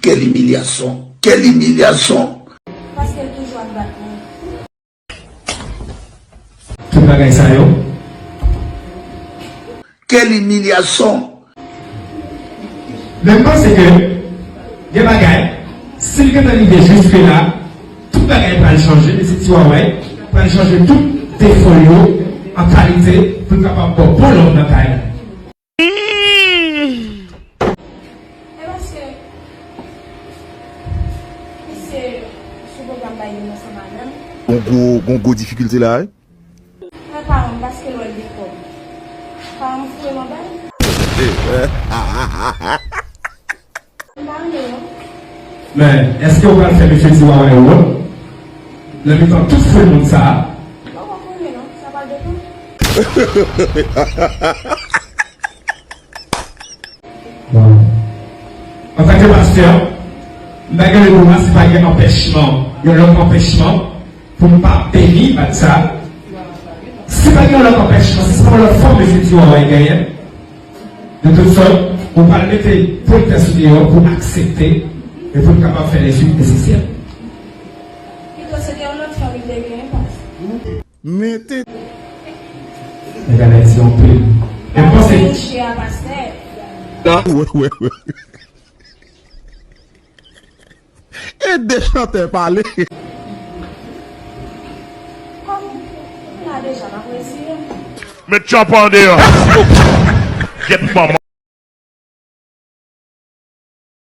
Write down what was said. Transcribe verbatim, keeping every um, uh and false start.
Quelle humiliation! Quelle humiliation! Paske l toujou ap bat mwen. Tout bagay sa yo. Quelle humiliation! Men m panse ke gen bagay, si l gentan rive jiske la, tout bagay pral chanje, mesye Tiwaway pral chanje tout defo yo an kalite pou l kapab ba w bon love nan kay la. E paske misye sou pwogram bay li ansanm a menm. Gon gwo, gon gwo difikilte la wi. Mwen pa renmen paske l wè l gen kòb. Pa renmen foure m anba l. M pa renmen non. Men, èske w pral fè mesye Tiwaway wont nan mitan tout foul moun sa a? Mwen pa konnen non, sa pral depann. Bon. Antanke pastè, m pa gen ledwa, si pa gen anpèchman, yon lòt anpèchman, pou m pa beni bat sa. Si pa gen yon lòt anpèchman, si se pa yon lòt fòm mesye Tiwaway genyen, de tout sòt, ou pral mete pwofèt sou deyò pou aksepte e pou l kapab fè lèsuit nesesè. Pito se te yon lòt fanm li te genyen, pas. Mete. Nèg Ayiti anpil. Men panse. Mouche a pastè. Wè, wè, wè. Ede chantè pale. Kòm m la deja, m ap retire m. Met tchòpè andeyò. Gyèt manman.